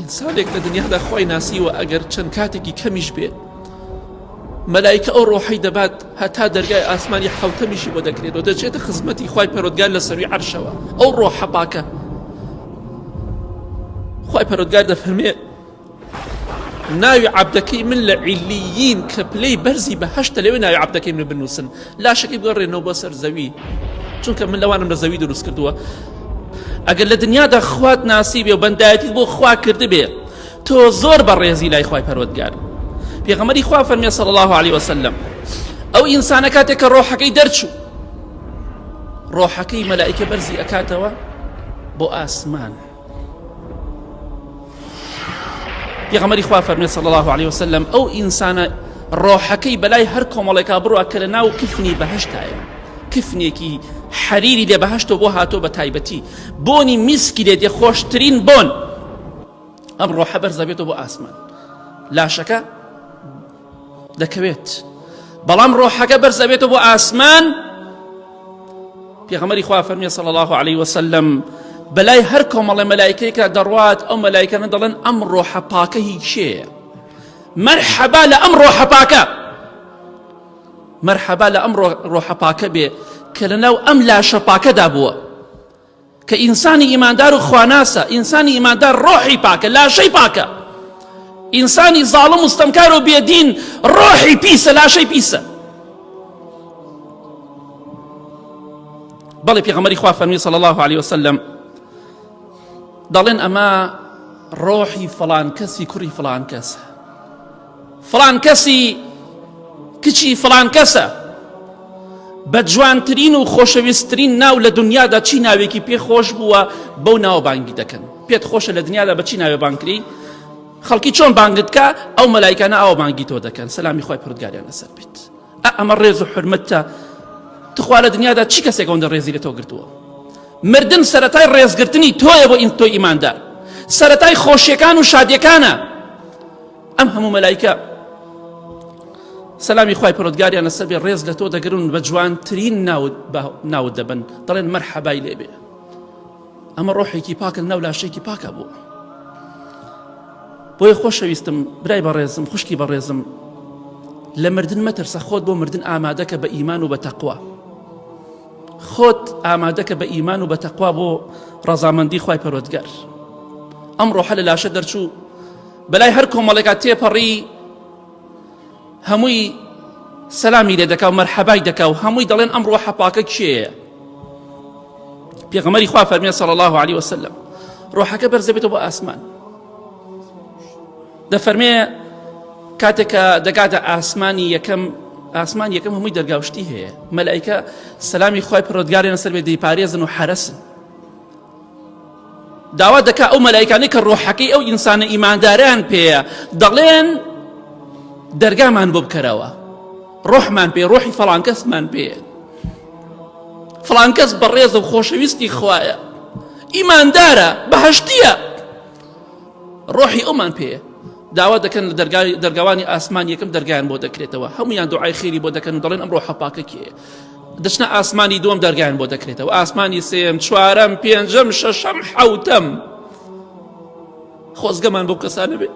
ئینسانێک لە دنیادا خوای ناسیوە ئەگەر چەند کاتێکی کەمیش بێ مەلایکە ئەو ڕۆحەی دەبات هەتا دەرگای ئاسمانی حوتەمیشی بۆ دەکرێت و دەچێتە خزمەتی خوای پەرۆدگار لە سەروی عەرشەوە ئەو ڕۆحە پاکە خوای پەرۆدگار دەفەرمێ ناوی عەبدەکەی من لە عیلیین کە پلەی بەرزی بەهەشتە لەوێ ناوی عەبدەکەی من بنووسن لاشەکەی بگەڕێنەوە بۆ سەر زەوی چونکە من لەوانم لە زەوی دروست کردووە ئەگەر لە دنیادا خوات ناسی بێ و بەندایەتیت بۆ خوا کردبێ تۆ زۆر بە ڕێزی لای خوای پەروەردگار پێغەمبەری خوا فەرمی صلی الله علیه وسلم ئەو ئینسانە کاتێک کە ڕۆحەکەی دەرچوو ڕۆحەکەی مەلائیکە بەرزی ئەکاتەوە بۆ ئاسمان پێغەمبەری خوا فەرمێ صلی الله علیه وسلم ئەو ئینسانە ڕۆحەکەی بەلای هەر کۆمەڵێکا بڕوا کە لە ناو کفنی بەهشتایە کفنێکی حەریری لێ بەهشتەوە بۆ هاتۆ بە تایبەتی بۆنی میسکی لێ دێ خۆشترین بۆن ئەم ڕۆحە بەرزە بێتەوە بۆ ئاسمان لاشەکە دەکەوێت بەڵام ڕۆحەکە بەرز ئەبێتەوە بۆ ئاسمان پێغەمبەری خوا فەرمی صلی الله علیه وسلم بەلای هەر کۆمەڵە مەلایکەیەکە دەڕوات ئەو مەلایکانە دەڵێن ئەم ڕۆحە پاکە هی کێیە مەرحەبا لە ئەم ڕۆحە پاکە مەرحەبا لە ئەم ڕۆحە پاکە بێ کە لەناو ئەم لاشە پاکەدا بووە کە ئینسانی ئیماندار و خواناسە ئینسانی ئیماندار ڕۆحی پاکە لاشەی پاکە ئینسانی زاڵم و ستەمکار و بێدین ڕۆحی پیسە لاشەی پیسە بەڵێ پێغەمبەری خوا فەرمی صلی الله علیه وسلم دەڵێن ئەمە ڕۆحی فڵان کەسی کوڕی فڵان کەسە فڵان کەسی کچی فڵان کەسە بە جوانترین و خۆشەویستترین ناو لە دنیادا چی ناوێکی پێ خۆش بووە بەو ناوە بانگی دەکەن پێت خۆشە لە دنیادا بە چی ناوێ بانکری خەڵکی چۆن بانگت کە ئەو مەلایکانە ئەوە بانگی تۆ دەکەن سەلامی خوای پەروەردگاریان لەسەر بێت ئەمە ڕێز و حرمەتە تخوا لە دنیادا چی کەسێک ئەوەندە ڕێزی لە تۆ گرتووە مردن سەرەتای ڕێزگرتنی تۆیە بۆ تۆی ئیماندار سەرەتای خۆشیەکان و شادیەکانە ئەم هەموو مەلایکە سەلامی خوای پەرۆدگاریان لەسەر بێ ڕێز لە تۆ دەگرن بە جوانترین ناوت ناوت دەبن دەڵێن مەرحەبای لێبێ ئەمە ڕۆحێکی پاکە ناو لاشێکی پاکە بوو بۆیە خۆشەویستم برای بەڕێزم خوشکی بەڕێزم لە مردن مەترسە خۆت بۆ مردن ئامادەکە بە ئیمان و بە تەقوا خۆت ئامادەکە بە ئیمان و بە تەقوا بۆ ڕەزامەندی خوای پەرۆدگار ئەم ڕۆحە لە لاشە دەرچوو بەلای هەر کۆمەڵێکا تێپەڕی هەمووی سەلامی لێ دەکا و مەرحەبای دەکا و هەمووی دەڵێن ئەم ڕۆحە پاکە کێیە پێغەمبەری خوا فەرمیێ صلی الله علیه وسلم ڕۆحەکە بەرز دەبێتەوە بۆ ئاسمان دەفەرمێ کاتێک کە دەگاتە ئاسمانی یەکەم ئاسمان یەکەم هەمووی دەرگاوشتی هەیە مەلایکە سەلامی خوای پەروەردگاریان لەسەر بێ دەیپارێزن و حەرەسن داوا دەکا ئەو مەلایکانەی کە ڕۆحەکەی ئەو ئینسانە ئیمانداران پێیە دەڵێن دەرگامان بۆ بکەرەوە ڕۆحمان پێ ڕۆحی فەڵان کەسمان پێ فڵان کەس بەڕێزە و خۆشەویستی خوایە ئیماندارە بەهشتیە ڕۆحی ئەومان پێیە داوا دەکەن لە دەرگاوانی ئاسمان یەکەم دەرگایان بۆ دەکرێتەوە هەمویان دوعای خێری بۆ دەکەن و دەڵێن ئەم ڕۆحە پاکە کێیە دەچنە ئاسمانی دووەم دەرگایان بۆ دەکرێتەوە ئاسمانی سێم چوارەم پێنجەم شەشەم حەوتەم خۆزگەمان بۆ کەسانە بێ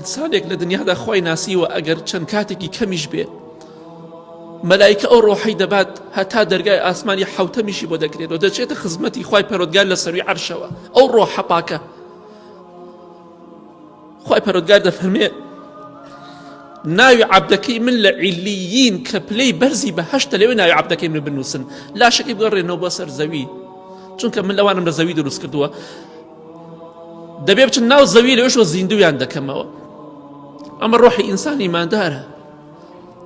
ئینسانێک لە دنیادا خۆی ناسیوە ئەگەر چەند کاتێکی کەمیش بێ مەلایکە ئەو ڕۆحەی دەبات هەتا دەرگای ئاسمانی حوتەمیشی بۆ دەکرێت و دەچێتە خزمەتی خوای پەرۆدگار لە سەروی عەرشەوە ئەو ڕۆحە پاکە خوای پەرۆدگار دەفەرمێ ناوی عەبدەکەی من لە عیلیین کە پلەی بەرزی بەهەشتە لەوێ ناوی عەبدەکەی من بنووسن لاشەکەی بگەڕێنەوە بۆ سەر زەوی چونکە من لەوانم لە زەوی دروست کردووە دەبێ بچن ناو زەوی لەوێشەوە زیندویان دەکەمەوە ئەمە ڕۆحی ئینسان ئیماندارە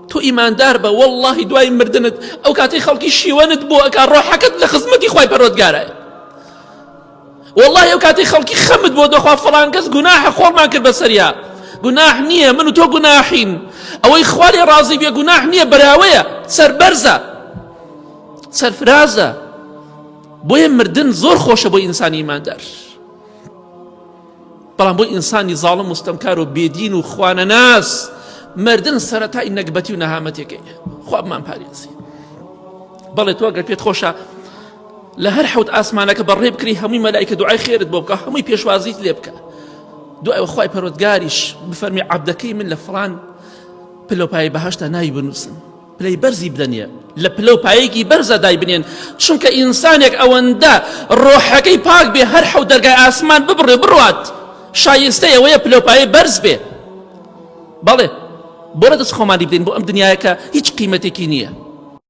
تۆ ئیماندار بە واللهی دوای مردنت ئەو کاتەی خەڵکی شیوەنت بۆ ئەکا ڕۆحەکەت لە خزمەتی خوای پەروەردگارایە واللهی ئەو کاتەی خەڵکی خەمت بۆ دەخوا فڵان کەس گوناحە خۆڵمان کرد بەسەریا گوناح نییە من و تۆ گوناحین ئەوەی خوا لێ ڕازی بێ گوناح نییە بەراوەیە سەربەرزە سەرفرازە بۆیە مردن زۆر خۆشە بۆ ئینسانی ئیماندار. بەڵام بۆ ئینسانی زاڵم و ستەمکار و بێدین و خوانەناس مردن سەرەتای نەگبەتی و نەهامەتێکەیە خوا بمان پارێزی بەڵێ تۆ گەر پێت خۆشە لە هەر حوت ئاسمانەکە بەڕێ بکری هەمووی مەلایکە دوعای خێرت بۆ بکە هەمووی پێشوازیت لێ بکە دوای خوای پەروەردگاریش بفەرمی عەبدەکەی من لە فڵان پلۆپای بەهشتا ناوی بنووسن پلەی بەرزی بدەنێ لە پلە و پایەکی بەرزە دایبنێن چونکە ئینسانێک ئەوەندە ڕۆحەکەی پاک بێ هەر حەوت دەرگای ئاسمان ببڕێ بڕوات شایستەی ئەوەیە پلە و پایەی بەرز بێ بەڵێ بۆ لە دەست خۆمانی بدەین بۆ ئەم دنیایەکە هیچ قیمەتێکی نییە.